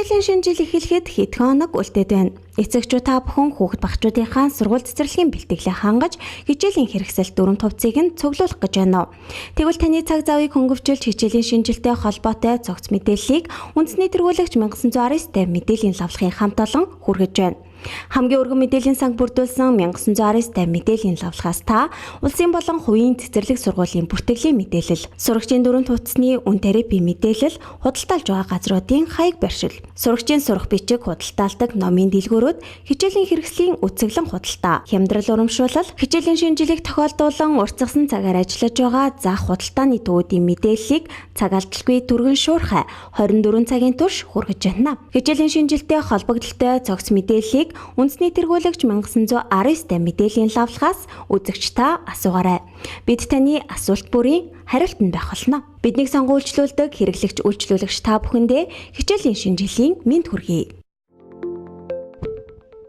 Хичээлийн шинэ жил эхлэхэд хэдхэн хоног үлдээд байна. Эцэгчүүд та бүхэн хүүхэд багчуудынхаа сургууль цэцэрлэгийн бэлтгэлээ хангаж хичээлийн хэрэгсэл дүрм тувцыг нь цуглуулах гэж байна уу? Тэгвэл таны цаг завыг хөнгөвчилж хичээлийн шинэ жилтэй холбоотой цогц мэдээллийг үндэсний тэргүүлэгч 1919 та мэдээллийн лавлахын хамт олон хүргэж байна. Хамгийн өргөн мэдээллийн санг бүрдүүлсэн 1919 та мэдээллийн лавлахаас та улсын болон хувийн цэцэрлэг сургуулийн бүртгэлийн мэдээлэл, сурагчийн дүрэм тууцсны үн тарифын мэдээлэл, худалдаалж байгаа газруудын хаяг байршил, сурагчийн сурах бичиг худалдаалдаг номын дэлгүүрүүд, хичээлийн хэрэгслийн үзэсгэлэн худалдаа, хямдрал урамшуулал, хичээлийн шинэ жилийг тохиолдуулан уртсгасан цагаар ажиллаж байгаа заах худалдааны төвүүдийн мэдээллийг цаг алдалгүй түргэн шуурхай 24 цагийн турш хүргэж байна. Хичээлийн шинэ жилтэй холбогдлолтой цогц мэдээллийг үндэсний тэргүүлэгч 1919 та мэдээллийн лавлахаас үзэгч та асуугаарай. Бид таны асуулт бүрийн хариулт нь байх болно. Биднийг сонгон үйлчлүүлдэг хэрэглэгч үйлчлүүлэгч та бүхэндээ хичээлийн шинэ жилийн мэнд хүргэе.